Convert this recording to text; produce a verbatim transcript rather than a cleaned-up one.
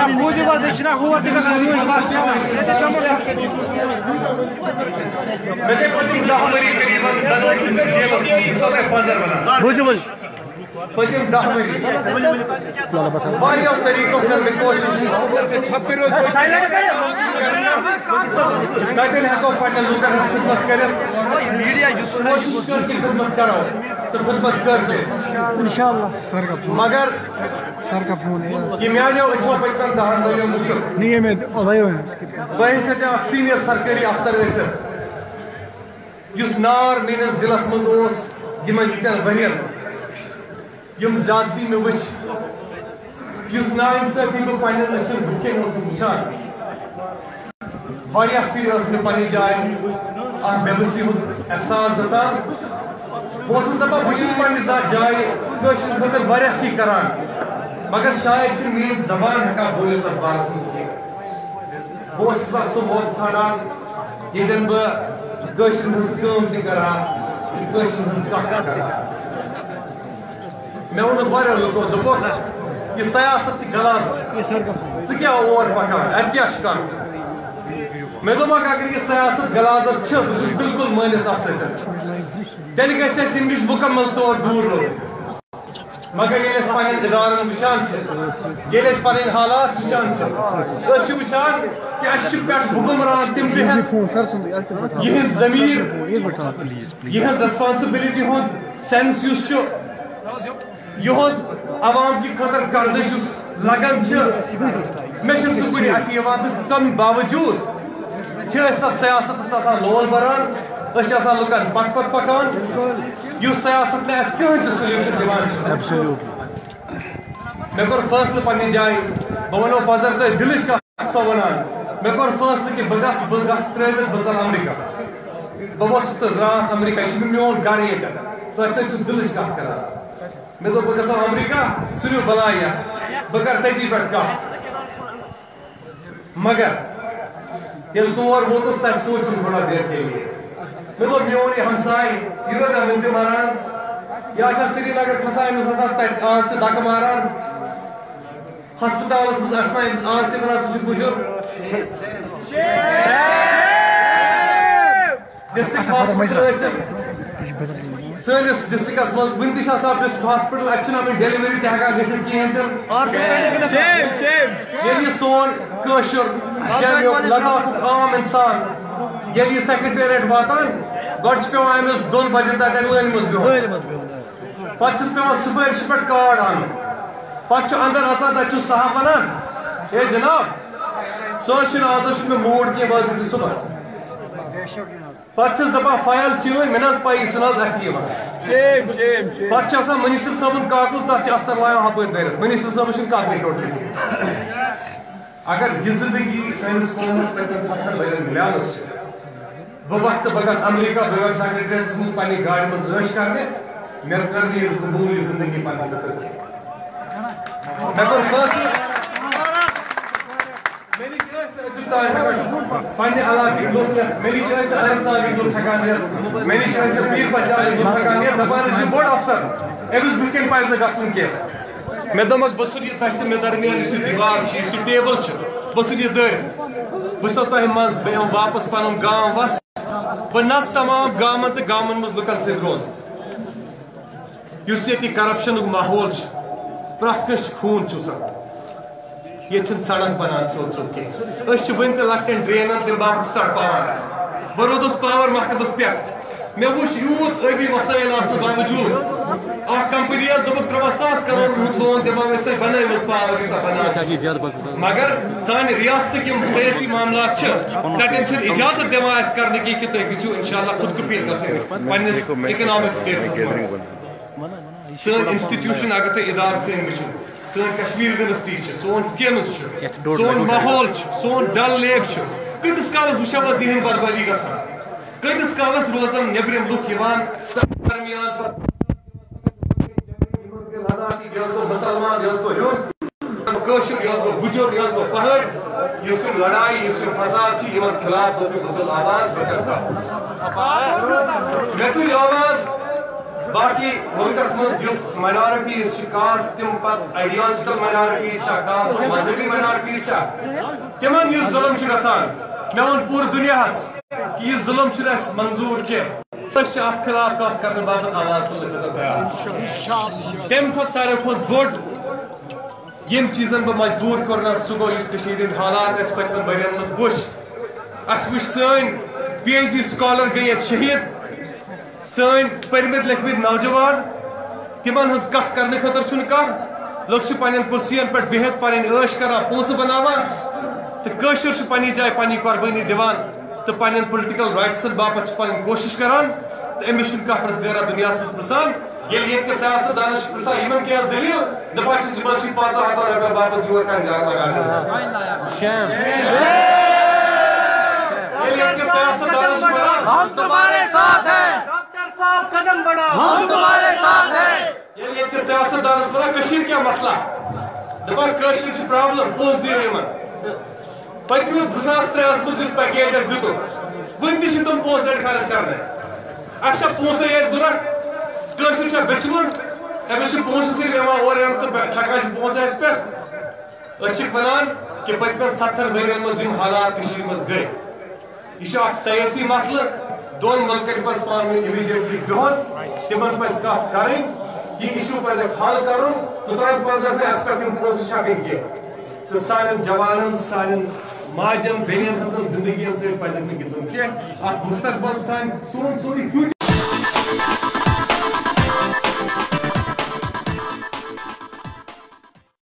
بوٗزِو حظ، ییٚتہِ چھِنہ ہور تہِ گژھان۔ ییٚتہِ دَمو ژھۄپہٕ کٔرِتھ۔ مےٚ گٔے پٔتِم دَہ ؤری قریٖباً زَن ٲسِس بہٕ جیلَس منٛز، یہِ چھُسو تۄہہِ پَزر وَنان۔ بوٗزِو حظ۔ پٔتِم دَہ ؤری واریاہو طریٖقو کٔر مےٚ کوٗشِش، کَتٮ۪ن ہٮ۪کو پنٛنٮ۪ن لُکَن ہٕنٛز خدمت کٔرِتھ۔ کوٗشِش کٔر کہِ خدمت کَرو تہٕ خدمت کٔر تہِ۔ انشاءاللہ۔ مگر سر کا فون ہے۔ یہِ میٛانیو أچھو پٔتمٮ۪ن دَہَن ؤرِیَن وٕچھُکھ۔ نہیں، یہ میں ادھر ہی ہوں اس کے۔ بہٕ ہیٚکہِ اکھ سیٖنیَر سرکٲری افسر ٲسِتھ، یُس نار میٛٲنِس دِلَس منٛز اوس یِمَن ییٖتٮ۪ن ؤرِیَن، یِم زیادتی مےٚ وٕچھ، یُس نااِنصٲفی بہٕ پنٛنٮ۪ن أچھَن بٕتھِ کَنۍ اوسُس وٕچھان۔ واریاہ پھِرِ ٲس مےٚ پننہِ جایہِ اکھ بے بسی ہُنٛد احساس گژھان۔ بہٕ اوسُس دپان، بہٕ چھُس پننہِ ذات جایہِ کٲشرِ خٲطرٕ واریاہ کینٛہہ کران، مگر شاید چھِ میٲنۍ زبان ہٮ۪کان بوٗلِتھ تتھ بارس منٛز کینٛہہ۔ بہٕ اوسُس اکھ سُہ موقعہٕ ژھانڈان، ییٚتٮ۪ن بہٕ کٲشرٮ۪ن ہٕنٛز کٲم تہِ کرٕ ہا، تہٕ کٲشرٮ۪ن ہٕنٛز کتھ تہِ کرٕ ہا۔ مےٚ ووٚنُکھ واریاہ لُکو، دوٚپُکھ، "یہِ سیاست چھِ غلاظت۔ ژٕ کیٛاہ اور پکان؟ اَتہِ کیٛاہ چھُ کرُن؟" مےٚ دوٚپمَکھ، "اگر یہِ سیاست غلاظت چھِ، بہٕ چھُس بالکل مٲنِتھ اَتھ سۭتۍ۔ تیٚلہِ گژھِ اَسہِ ییٚمہِ نِش مُکمل طور دوٗر روزُن۔ مگر ییٚلہِ أسۍ پنٕنٮ۪ن ادارن وٕچھان چھِ، ییٚلہِ أسۍ پنٕنۍ حالات وٕچھان چھِ، أسۍ چھِ وٕچھان کہِ اَسہِ چھِ پٮ۪ٹھ حُکمران تِم بِہِتھ، یِہِنٛز ضمیٖر، یِہٕنٛز ریسپانسبلٹی ہُنٛد سینس یُس چھُ، یِہُنٛد عوام کہِ خٲطرٕ قرضٕچ یُس لگن چھِ، مےٚ چھُنہٕ سُہ کُنہِ اَتھِ یِوان۔ تہٕ تَمہِ باوجوٗد چھِ أسۍ تَتھ سیاستَس آسان لول بَران، أسۍ چھِ آسان لُکَن پَتہٕ پَتہٕ پَکان، یُس سیاست نہٕ اَسہِ کٕہٕنۍ تہِ سلیوٗشن دِوان چھُ۔ مےٚ کوٚر فٲصلہٕ پننہِ جایہِ، بہٕ وَنو پَزر تۄہہِ دِلٕچ کَتھ۔ سۄ وَنان، مےٚ کوٚر فٲصلہٕ کہِ بہٕ گژھٕ، بہٕ گژھٕ ترٛٲوِتھ، بہٕ ژَلہٕ امریکہ۔ بہٕ ووٚتھُس تہٕ درٛاس امریکہ، یہِ چھُ مےٚ میون گرٕ ییٚتٮ۪تھ۔ تۄہہِ سۭتۍ چھُس دِلٕچ کَتھ کران۔ مےٚ دوٚپ، بہٕ گژھٕ امریکہ، ژھٕنِو بَلاے یَتھ۔ بہٕ کرٕ تٔتی پٮ۪ٹھ کَتھ۔ مگر ییٚلہِ تور ووتُس، تَتہِ سوٗنٛچُم تھوڑا دیر کے لیے۔ مےٚ دوٚپ، میون یہِ ہمساے، یہِ روزِ وٕنہِ تہِ مَران؟ یہِ آسہِ ہا سرینگر کھسان، أمِس آسہِ ہا تَتہِ آز تہِ دَکہٕ ماران۔ ہسپتالس منٛز آسہِ نا أمِس آز تہِ وَنان، ژٕ چھُکھ بُجُر۔ ڈسٹرکٹ ہاسپٹل ٲسِتھ، سٲنِس ڈسٹرکٹس منٛز وُنہِ تہِ چھِ آسان ڈسٹرکٹ ہاسپٹل، اَتہِ چھُنہٕ وٕنہِ ڈیلیوری تہِ ہٮ۪کان گٔژھِتھ کِہیٖنۍ تہِ نہٕ۔ ییٚلہِ یہِ سون کٲشُر جیٚمیُک لداخُک عام اِنسان، ییٚلہِ یہِ سیکرٹریٹ واتان، گۄڈٕ چھُ پٮ۪وان أمِس دۄن بجن تام لٲنہِ منٛز بِہُن۔ پتہٕ چھُس پٮ۪وان سُپٲرِشہِ پٮ۪ٹھ کارڈ اَنُن۔ پتہٕ چھُ اندر اژان، تتہِ چھُ صاحب ونان، "ہے جناب، ژٕ حظ چھُنہٕ، آز حظ چھُنہٕ مےٚ موٗڈ کینٛہہ، بہٕ حظ یِمہٕ صُبحس۔" پتہٕ چھِس دپان، "فایل چٲنۍ، مےٚ نہ حظ پَیی، سُہ نہ حظ اَتھِ یِوان۔" پتہٕ چھُ آسان منسٹر صٲبُن کاکُز، تتھ چھِ افسر لایان ہپٲرۍ دٲرِتھ، منسٹر صٲبس چھُنہٕ کتھ ریکارڈ کٔرِتھ۔ اگر یہِ زندگی سٲنِس قومس پتٮ۪ن ستن ؤرین مِلیمٕژ چھِ، بہٕ وَتھٕ تہٕ بہٕ گژھٕ امریکہ، بہٕ گژھٕ سیکرٹریٹس منٛز پننہِ گاڑِ منٛز عٲش کرنہِ۔ مےٚ کٔر نہٕ یہِ قبوٗل، یہِ زندگی پننہِ خٲطرٕ۔ مےٚ کوٚر فٲصلہٕ، مےٚ نِش ٲسۍ نہٕ أزیُک تام ہٮ۪کان پننہِ علاقٕکۍ لُکھ یِتھ، مےٚ نِش ٲسۍ نہٕ اننت ناگٕکۍ لُکھ ہٮ۪کان یِتھ، مےٚ نِش ٲسۍ نہٕ پیٖر پنچالٕکۍ لُکھ ہٮ۪کان یِتھ، دَپان ٲسۍ، "یہِ بوٚڑ افسر، أمِس بٕتھِ کَنۍ پَزِ نہٕ گژھُن کینٛہہ۔" مےٚ دوٚپمَکھ، بہٕ ژھٕنہٕ یہِ تۄہہِ تہٕ مےٚ درمیان یُس یہِ دیوار چھُ، یُس یہِ ٹیبل چھُ، بہٕ ژھٕنہٕ یہِ دٔرِتھ۔ بہٕ چھُسو تۄہہِ منٛز، بہٕ یِمہٕ واپس پنُن گام وس۔ بہٕ نژٕ تمام گامن تہٕ گامن منٛز لُکن سۭتۍ روزٕ۔ یُس ییٚتہِ کرپشنُک ماحول چھُ، پرٛٮ۪تھ کٲنٛسہِ چھُ خوٗن چُھسان۔ ییٚتہِ چھِنہٕ سڑک بنان سیوٚد سیوٚد کینٛہہ۔ أسۍ چھِ وُنہِ تہِ لۄکٹٮ۪ن ڈرینن تَمہِ باپتھ تڑپاوان۔ بہٕ روٗدُس پاور محکمس پٮ۪ٹھ۔ مےٚ وُچھ یوٗت ٲبی وسٲیِل آسنہٕ باوجوٗد اکھ کمپنی ٲس دوٚپمُت، "ترٛواہ ساس کرور ہُنٛد لون دِمو أسۍ تۄہہِ، بنٲیِو حظ پاور یوٗتاہ بناوُن۔" مگر سانہِ ریاستٕکۍ یِم سیٲسی معاملات چھِ، تَتٮ۪ن چھِنہٕ اجازت دِوان اَسہِ کرنہٕ کینٛہہ کہِ تُہۍ گٔژھِو انشاءاللہ خود کفیل گژھٕنۍ پننِس اکنامک سٹیٹسَس منٛز۔ سٲنۍ انسٹیٹیوشن اگر تُہۍ ادارٕ سٲنۍ وٕچھِو، سٲنۍ کشمیر یونیورسٹی چھِ، سون سکیمز چھُ، سون ماحول چھُ، سون ڈل لیک چھُ، کۭتِس کالس وٕچھو أسۍ یِہنٛد بربادی گژھان؟ کۭتِس کالس روزن نیبرِم لُکھ یِوان تہٕ درمیان پتہٕ لداخی، یہِ اوس گوٚو مُسلمان، یہِ اوس گوٚو ہیوٚر، کٲشُر، یہِ اوس گوٚو گُجُر، یہِ اوس گوٚو پہٲڑۍ، یُس یِم لڑایہِ، یُس یِم فساد چھِ، یِمن خلاف دوٚپ مےٚ، بہٕ تُلہٕ آواز، بہٕ کرٕ کتھ۔ مےٚ تُج آواز، باقی ملکس منٛز یُس مائنارٹیز چھِ، خاص تِم پتہٕ آئیڈیالوجیکل مائنارٹیز چھا، خاص تِم مذہبی مائنارٹیز چھا، تِمن یُس ظلم چھُ گژھان، مےٚ ووٚن پوٗرٕ دُنیاہس کہِ یہِ ظلم چھُنہٕ اَسہِ منظوٗر کینٛہہ۔ أسۍ چھِ اتھ خلاف کتھ کرنہٕ باپتھ آواز تُلنہٕ خٲطرٕ تیار۔ تمہِ کھۄتہٕ ساروی کھۄتہٕ بوٚڑ ییٚمہِ چیٖزن بہٕ مجبوٗر کوٚرنس، سُہ گوٚو یُس کٔشیٖرِ ہٕنٛدۍ حالات اَسہِ پٔتمٮ۪ن ؤرین منٛز وٕچھ۔ اَسہِ وٕچھ سٲنۍ پی ایچ ڈی سکالر گٔے ییٚتہِ شہیٖد، سٲنۍ پٔرمٕتۍ لیکھمٕتۍ نوجوان، تِمن ہٕنٛز کتھ کرنہٕ خٲطرٕ چھُنہٕ کانٛہہ۔ لُکھ چھِ پننٮ۪ن کُرسین پٮ۪ٹھ بِہِتھ پنٕنۍ عٲش کران، پونٛسہٕ بناوان، تہٕ کٲشُر چھُ پننہِ جایہِ پننہِ قۄربٲنی دِوان تہٕ پننٮ۪ن پُلٹیکل رائٹسن باپتھ چھِ پنٕنۍ کوٗشش کران، تہٕ أمِس چھُنہٕ کانٛہہ پرٛژھ غٲرا دُنیاہس منٛز پرٛژھان۔ ییٚلہِ ییٚتہِ کِس سیاست دانس چھِ پرٛژھان، یِمن کیٛاہ ٲس دٔلیٖل؟ دَپان چھِس، یِمن چھِ پنٛژاہ ہَتھ رۄپیہِ باپتھ یور کانٛہہ گرٕ لگان۔ ییٚلہِ ییٚتہِ کِس سیاست دانس چھِ وَنان، ہم تمہارے ساتھ ہیں۔ ڈاکٹر صاحب قدم بڑھاؤ۔ ہم تمہارے ساتھ ہیں۔ ییٚلہِ ییٚتہِ کِس سیاست دانس وَنان، کٔشیٖرِ کیٛاہ مسلہٕ؟ دَپان، کٲشِرۍ چھِ پرابلم، پونٛسہٕ دِیِو یِمن۔ پٔتمہِ زٕ ساس ترٛےٚ ہَس منٛز یُس پیکیج اَسہِ دِتُکھ، وُنہِ تہِ چھِ تِم پونٛسہٕ اَتہِ خرٕچ کرنَے۔ اَسہِ چھا پونٛسَے یٲتۍ ضوٚرَتھ؟ کٲنٛسہِ چھا بیٚچھِ وُن؟ أمِس چھِ پونٛسہٕ صرف یِوان اورٕ یِم تہٕ بے-، چھَکان چھِ پونٛسہٕ اَسہِ پٮ۪ٹھ۔ أسۍ چھِکھ وَنان کہِ پٔتمٮ۪ن ستَن ؤرۍیَن منٛز یِم حالات کٔشیٖرِ منٛز گٔے، یہِ چھُ اَکھ سیٲسی مسلہٕ۔ دۄن مُلکَن پَزِ پانہٕ ؤنۍ اِمیٖڈیٹلی بِہُن، تِمَن پَزِ کَتھ کَرٕنۍ، یہِ issue پَزِ حل کَرُن، توٚتام پَزَن نہٕ اَسہِ پٮ۪ٹھ یِم پونٛسہٕ چھَکٕنۍ کینٛہہ۔ تہٕ سانٮ۪ن جوانن، سانٮ۪ن ماجن، بیٚنٮ۪ن ہٕنٛزن زندگین سۭتۍ پزِ نہٕ گِنٛدُن کینٛہہ۔ اکھ مستقبل سانہِ، سون سورُے future۔